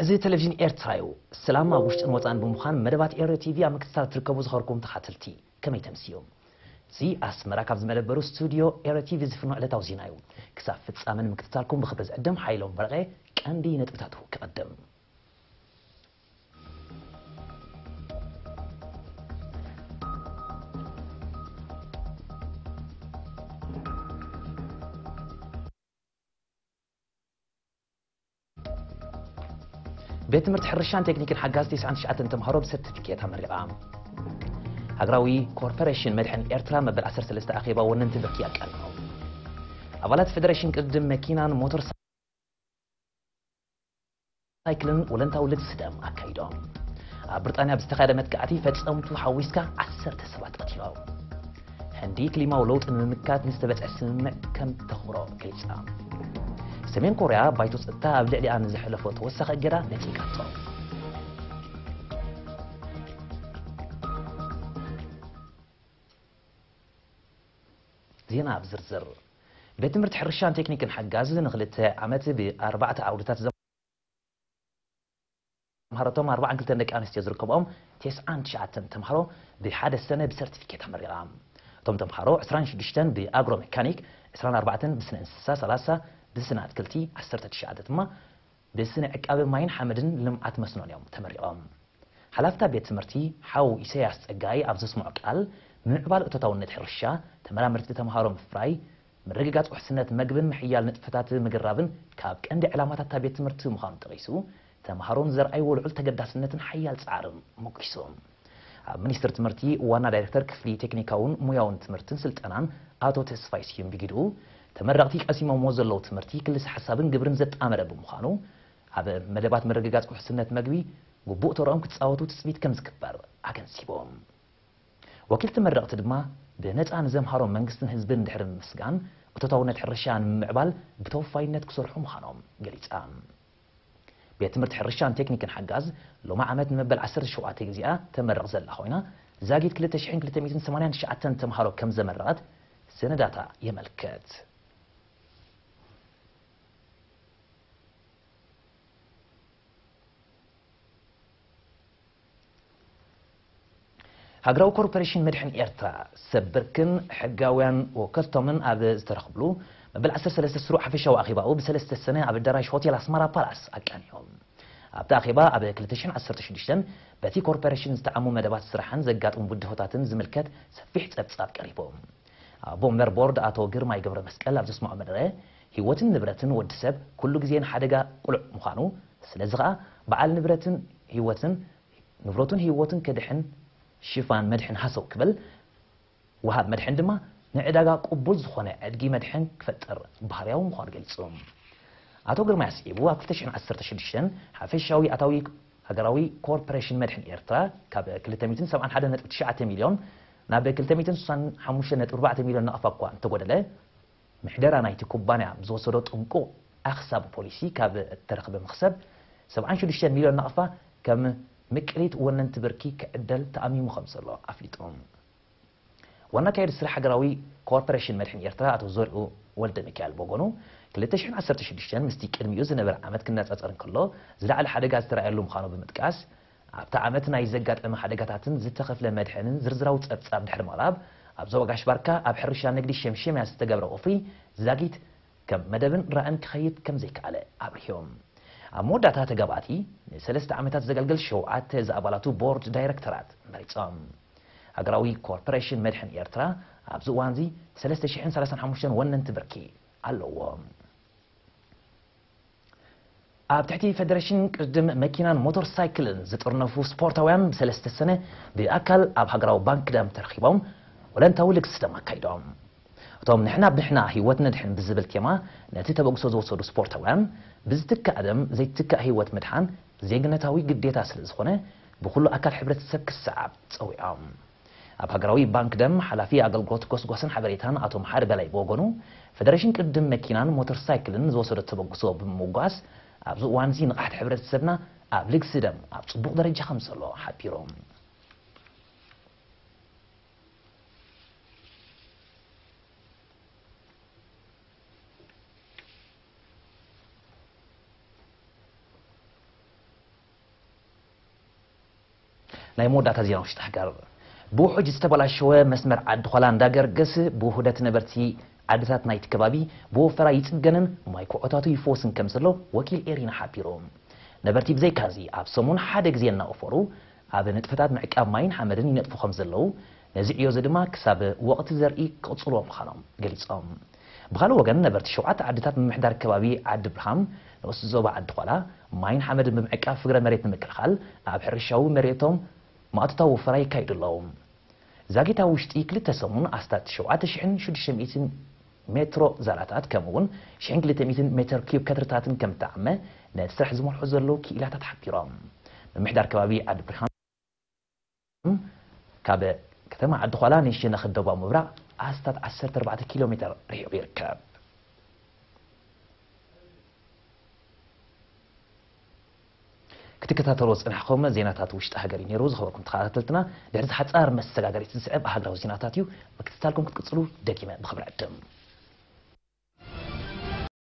እዚ ቴሌቪዥን ኤርትራ እዩ። ሰላም ኣብ ውሽጥን ወጻእን ብምዃን መደባት ኤሮ ቲቪ ኣብ ምክትታል ትርከቡ ዝኸርኩም ተኻተልቲ፣ ከመይ ተምስዮም? እዚ ኣስመራ ካብ ዝመደበሩ ስቱዲዮ ኤሮ ቲቪ ዝፍኖ ዕለታዊ ዜና እዩ። ክሳብ ፍጻመ ንምክትታልኩም ብኽብሪ ዝዕድም ሓይሎም በርቐ። ቀንዲ ነጥብታቱ ክቐድም። ቤት ትምህርቲ ሕርሻን ቴክኒክን ሓጋዝ ተስዓን ትሽዓተን ተምሃሮ ብሰርቲፊኬት ኣመሪቓ። ሃገራዊ ኮርፖሬሽን መድሕን ኤርትራ መበል ዓሰርተ ሰለስተ ኣኼባ ወነንቲ ብርኪ ኣቃኒዑ። ኣባላት ፌደሬሽን ቅድድም መኪናን ሞተር ሳይክልን ወለንታዊ ልግሲ ደም ኣካይዶም። ኣብ ብሪጣንያ ብዝተኻየደ መጥቃዕቲ ፈጸምቱ ሓዊስካ ዓሰርተ ሰባት ቀቲሎም። ህንዲ ክሊማዊ ለውጢ ንምምካት ንዝተበጽሐ ስምምዕ ከም ተኽብሮ ገሊጻ። ሰሜን ኮርያ ባይቶ ጸጥታ ኣብ ልዕሊኣ ንዘሕለፎ ተወሳኺ እገዳ ነጺጋቶ። ዜና ብዝርዝር። ቤት ትምህርቲ ሕርሻን ቴክኒክን ሓጋዝ ንኽልተ ዓመት ብኣርባዕተ ዓውድታት ዘምሃረቶም ኣርባዓን ክልተን ደቂ ኣንስትዮ ዝርከብኦም ተስዓን ትሽዓተን ተምሃሮ ብሓደ ሰነ ብሰርቲፊኬት ኣመሪቓ። እቶም ተምሃሮ ዕስራን ሽዱሽተን ብኣግሮ ሜካኒክ፣ ዕስራን ኣርባዕተን ብስነ እንስሳ፣ ሰላሳ ብስነ ኣትክልቲ፣ ዓሰርተ ትሽዓተ ድማ ብስነ ዕቃበ ማይን ሓመድን ልምዓት መስኖን እዮም ተመሪቖም። ሓላፍታ ቤት ትምህርቲ ሓው ኢሳያስ ጸጋይ ኣብ ዘስምዖ ቃል፣ ምምዕባል እቶታውነት ሕርሻ፣ ተመራመርቲ ተምሃሮ ምፍራይ፣ ምርግጋጽ ውሕስነት መግብን ምሕያል ንጥፈታት ምግራብን ካብ ቀንዲ ዕላማታት እታ ቤት ትምህርቲ ምዃኑ ጠቒሱ፣ ተምሃሮ ንዘርኣይዎ ልዑል ተገዳስነትን ሓያል ጻዕርን ሞጒሱ። ኣብ ሚኒስትሪ ትምህርቲ ዋና ዳይሬክተር ክፍሊ ቴክኒካውን ሞያውን ትምህርትን ስልጠናን ኣቶ ተስፋይ ስዩም ብግድኡ፣ ተመረቕቲ ቀሲሞምዎ ዘለዉ ትምህርቲ ክልሰ ሓሳብን ግብርን ዘጣመረ ብምዃኑ፣ ኣብ መደባት ምርግጋጽ ውሕስነት መግቢ ግቡእ ተርኦም ክጻወቱ ትጽቢት ከም ዝግበር ኣገንዚቦም። ወኪል ተመረቕቲ ድማ ብነጻ ንዘምሃሮም መንግስትን ህዝብን ድሕሪ ምምስጋን፣ እቶታውነት ሕርሻ ንምምዕባል ብተወፋይነት ክሰርሑ ምዃኖም ገሊጻ። ቤት ትምህርቲ ሕርሻን ቴክኒክን ሓጋዝ ሎሚ ዓመት ንመበል ዓሰርተ ሸውዓተ ግዜኣ ተመርቕ ዘላ ኮይና፣ ዛጊት ክልተ ሽሕን ክልተ ሚእትን ሰማንያን ትሽዓተን ተምሃሮ ከም ዘመረቐት ሰነዳታ የመልክት። ሃገራዊ ኮርፖሬሽን መድሕን ኤርትራ፣ ሰብ ብርክን ሕጋውያን ወከልቶምን ኣብ ዝተረኽብሉ፣ መበል ዓሰርተ ሰለስተ ስሩዕ ሓፈሻዊ ኣኼባኡ ብሰለስተ ሰነ ኣብ ኣዳራሽ ሆቴል ኣስመራ ፓላስ ኣቃኒዑ። ኣብቲ ኣኼባ፣ ኣብ ክልተ ሽሕን ዓሰርተ ሽዱሽተን በቲ ኮርፖሬሽን ዝተዓሙ መደባት ስራሕን ዘጋጥሙ ብድሆታትን ዝምልከት ሰፊሕ ጸብጻብ ቀሪቡ። ኣቦ መንበር ቦርድ ኣቶ ግርማይ ገብረ መስቀል ኣብ ዘስምዖ መደረ፣ ህይወትን ንብረትን ወዲ ሰብ ኩሉ ግዜ ንሓደጋ ቅሉዕ ምዃኑ፣ ስለዚ ኸኣ በዓል ንብረትን ህይወትን፣ ንብረቱን ህይወቱን ከድሕን ሽፋን መድሕን ሃሰው ክብል፣ ወሃብ መድሕን ድማ ንዕዳጋ ቅቡል ዝኾነ ዕድጊ መድሕን ክፈጥር ባህርያዊ ምዃኑ ገሊጹ። ኣቶ ግርማይ ኣስዒቡ፣ ኣብ ክልተ ሽሕን ዓሰርተ ሽዱሽተን ሓፈሻዊ ኣታዊ ሃገራዊ ኮርፖሬሽን መድሕን ኤርትራ ካብ ክልተ ሚእትን ሰብዓን ሓደን ነጥቢ ትሽዓተ ሚልዮን ናብ ክልተ ሚእትን ስሳን ሓሙሽተን ነጥቢ ኣርባዕተ ሚልዮን ናቕፋ እኳ እንተጎደለ፣ ምሕደራ ናይቲ ኩባንያ ብዝወሰዶ ጥንቁቕ ኣኽሳቢ ፖሊሲ ካብ እተረኽበ መኽሰብ ሰብዓን ሽዱሽተን ሚልዮን ናቕፋ ከም ምቅሊት ወነንቲ ብርኪ ክዕደል ተኣሚሙ ከም ዘሎ ኣፍሊጡ። ዋና ኣካያዲ ስራሕ ሃገራዊ ኮርፖሬሽን መድሕን ኤርትራ ኣቶ ዘሪኡ ወልደ ሚካኤል ብወገኑ፣ ክልተ ሽሕን ዓሰርተ ሽዱሽተን ምስቲ ቅድሚኡ ዝነበረ ዓመት ክነጻጸር እንከሎ ዝለዓለ ሓደጋ ዝተራእየሉ ምዃኑ ብምጥቃስ፣ ኣብታ ዓመት ናይ ዘጋጠመ ሓደጋታትን ዝተኸፍለ መድሕንን ዝርዝራዊ ጸብጻብ ድሕሪ ምቕራብ፣ ኣብ ዞባ ጋሽ ባርካ ኣብ ሕርሻ ንግዲ ሸምሸምያ ዝተገብረ ወፍሪ ዛጊት ከም መደብን ራእን ክኸይድ ከም ዘይከኣለ ኣብሪሆም። ኣብ መወዳእታ ተጋባእቲ ንሰለስተ ዓመታት ዘገልግል ሸውዓተ ዝኣባላቱ ቦርድ ዳይረክተራት መሪጾም። ሃገራዊ ኮርፖሬሽን መድሕን ኤርትራ ኣብዚ እዋንዚ ሰለስተ ሽሕን ሰላሳን ሓሙሽተን ወነንቲ ብርኪ ኣለዎ። ኣብ ትሕቲ ፌደሬሽን ቅድድም መኪናን ሞተር ሳይክልን ዝጥርነፉ ስፖርታውያን ብሰለስተ ሰነ ብኣካል ኣብ ሃገራዊ ባንክ ደም ተረኺቦም ወለንታዊ ልግሲ ደም ኣካይዶም። እቶም ንሕና ብንሕና ህይወት ነድሕን ብዝብል ቴማ ነቲ ተበግሶ ዝወሰዱ ስፖርታውያን፣ ብዝትካእ ደም ዘይትካእ ህይወት ምድሓን ዜግነታዊ ግዴታ ስለ ዝኾነ፣ ብኹሉ ኣካል ሕብረተሰብ ክሰዓብ ጸዊዖም። ኣብ ሃገራዊ ባንክ ደም ሓላፊ ኣገልግሎት ጎስጓስን ሓበሬታን ኣቶ መሓሪ በላይ ብወገኑ፣ ፌደሬሽን ቅድድም መኪናን ሞተር ሳይክልን ዝወሰዶ ተበግሶ ብምምጓስ፣ ኣብዚ እዋንዚ ንቕሓት ሕብረተሰብና ኣብ ልግሲ ደም ኣብ ጽቡቕ ደረጃ ከም ዘሎ ሓቢሩ። ናይ መወዳእታ ዜና ውሽጢ ሃገር። ብውሑጅ ዝተበላሸወ መስመር ዓዲ ኾላ እንዳገርገስ ብውህደት ነበርቲ ዓድታት ናይቲ ከባቢ ብወፈራ ይጽገንን ማይ ኩዖታቱ ይፈወስን ከም ዘሎ ወኪል ኤሪና ሓቢሩ። ነበርቲ ብዘይካዚ ኣብ ሰሙን ሓደ ግዜ እናወፈሩ ኣብ ንጥፈታት ምዕቃብ ማይን ሓመድን ይነጥፉ ከም ዘለዉ፣ ነዚ ዕዮ እዚ ድማ ክሳብ ወቕቲ ዘርኢ ክቕጽልዎ ምዃኖም ገሊጾም። ብኻልእ ወገን ነበርቲ ሸውዓተ ዓድታት ምምሕዳር ከባቢ ዓዲ ብርሃም ንኡስ ዞባ ዓዲ ኾላ ማይን ሓመድን ብምዕቃብ ፍግረ መሬት ንምክልኻል ኣብ ሕርሻዊ መሬቶም ማእቶታዊ ወፈራ የካይዱ ኣለዉ። ዛጊት ኣብ ውሽጢ ክልተ ሰሙን ኣስታት ሸውዓተ ሽሕን ሽዱሽተ ሚእትን ሜትሮ ዛላታት ከምኡ እውን ሽሕን ክልተ ሚእትን ሜትር ኪዩብ ከትርታትን ከም እተዓመ ነቲ ስራሕ ዝመርሑ ዘለዉ ክኢላታት ሓቢሮም። ምምሕዳር ከባቢ ዓዲ ብርሃም ካብ ከተማ ዓዲ ኳላ ንሸነኽ ደቡባዊ ምብራቕ ኣስታት ዓሰርተ ኣርባዕተ ኪሎ ሜትር ርሒቑ ይርከብ። ክትከታተልዎ ዝጸናሕኩም ዜናታት ውሽጢ ሃገር እዩ ነይሩ። ዝኸበርኩም ተኸታተልትና፣ ድሕሪ እዚ ሓጻር መሰጋገሪት ዝስዕብ ሃገራዊ ዜናታት እዩ። ምክትታልኩም ክትቅጽሉ ደጊመ ብኽብሪ ዕድም።